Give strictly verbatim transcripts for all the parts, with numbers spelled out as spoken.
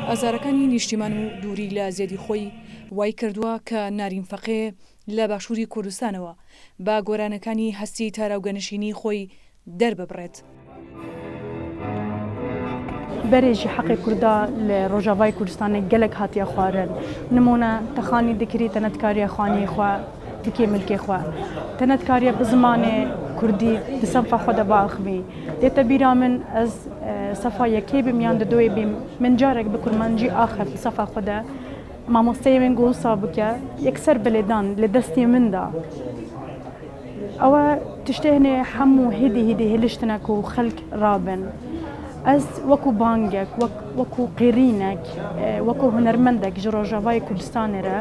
ئازارەکانی نیشتیمان و دووری لە زێدی خۆی وای کردووە کە نارین فەقێ لە باشووری کوردستانەوە بە گۆرانەکانی هەستی تاراوگەنشینی خۆی دەرببڕێت. Berê jî heqê Kurda li Rojavayê Kurdistanê gelek hatiye xwarin. Nimûne, te xanî dikirî, te nedikariye xaniyê xwe bikê milkê xwe. Te nedikariye bi zimanê Kurdî di senfa xwe de biaxivî. Dête bîra min, ez, e, sefa yekê bim yan didoyê bîm, min carek bi kurmancî axeft di sefa xwe de. Mamosteyê min got wisa bike, yekser bi lêdan li destê min da. Ew e tiştê hinê hemû hêdî hêdî hiliştine ku xelk rabin. Ez wekû bangek, wek, wekû qêrînek, e, wekû hunermendek ji Rojavayê Kurdistanê re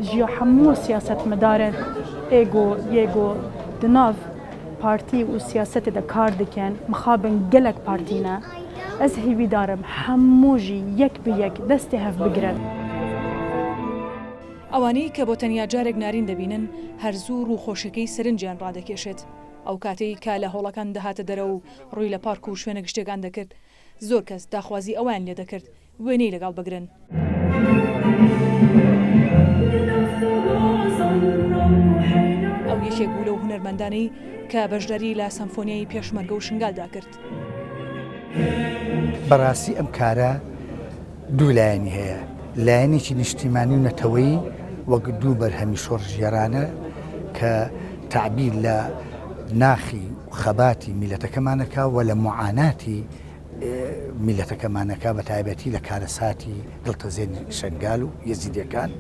ji hemû siyasetmedarên ê ku yê ku di nav partî û siyasetê de kar dikin, mixabin gelek partî ne. Ez hêvîdar im hemû jî yek bi yek destê hev bigirin. ئەوانەی کە بۆ تەنیا جارێک نارین دەبینن، هەر زوو ڕووخۆشیەکەی سەرنجیان ڕادەکێشێت. ئەو کاتەی کە لە هۆڵەکان دەهاتە دەرەوە و ڕووی لە پارک و شوێنە گشتیەکان دەکرد، زۆر کەس داخوازی ئەویان لێ دەکرد وێنەی لەگەڵ بگرن. ئەو یەکێک بوو لەو هونەرمەندانەی کە بەشداری لە سەمفۆنیای پێشمەرگە و شنگالدا کرد. بەڕاستی ئەم کارە دوو لایەنی هەیە، لایەنێکی نیشتیمانی و نەتەوەیی وەک دوو بەرهەمی شۆڕشگێڕانە کە تەعبیر لە ناخی و خەباتی میلەتەکەمانەکە و لە معاناتی میلەتەکەمانەکە، بە تایبەتی لە کارەساتی دڵتەزێنی شەنگال و یەزیدیەکان.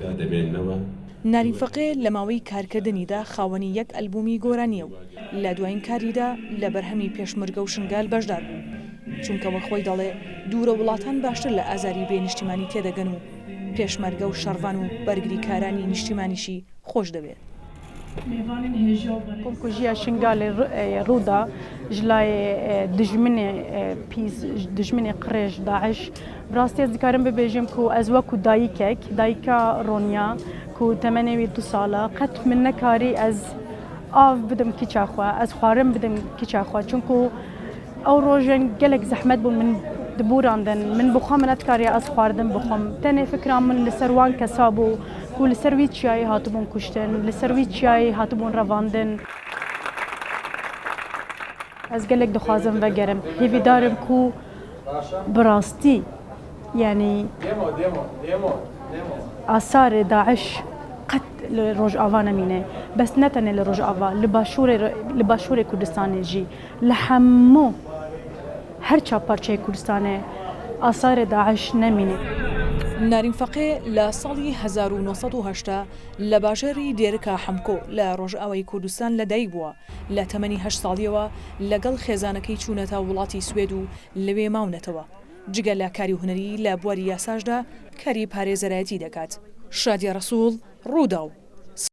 نارین فەقێ لە ماوەی کارکردنیدا خاوەنی یەک ئەلبومی گۆرانیە و لە دوایین کاریدا لە بەرهەمی پێشمرگە و شنگال بەشدار بوو، چونکە وەک خۆی دەڵێ، دوورە وڵاتان باشتر لە ئازاری بێ نیشتیمانی تێدەگەن و پێشمەرگە و شەڕڤان و بەرگریکارانی نیشتیمانیشی خۆش دەوێ. Komkujiya Şingalê Rûda ji layê dijminê pîs, dijminê qirêj, Daiş, bi rastî ez dikarim bibêjim ku ez wekû dayikek, dayika Ronya ku temenê wî du sal e, qet min nekarî ez av bidim kiça xwe, ez xwarin bidim kiça xwe. Çunku ew rojên gelek zehmet bûn, min dibûrandin. Min bi xwe min nedikariye ez xwarin bixwim. Tenê fikra min li ser wan kesa bû ku li ser wî çiyayê hatibûn kuştin, li ser wî çiyayê hatibûn revandin. Ez gelek dixwazim vegerim. Hêvîdar im ku bi rastî, yanî asarê Daiş qet li Rojava nemîne. Bes ne tenê li Rojava, li Başûrê, li Başûrê Kurdistanê jî, li hemû her çar parçeyê Kurdistanê asarê Daiş nemîne. نارین فەقێ لە ساڵی هەزار و نۆ سەد و هەشتا لە باژێڕی دێرکا حەمکۆ لە ڕۆژئاوای کوردستان لە دایک بووە. لە تەمەنی هەشت ساڵیەوە لەگەڵ خێزانەکەی چوونەتە وڵاتی سوێد و لەوێ ماونەتەوە. جگە لە کاری هونەری، لە بواری یاساشدا کاری پارێزەرایەتی دەکات. شادیە ڕەسووڵ، ڕووداو.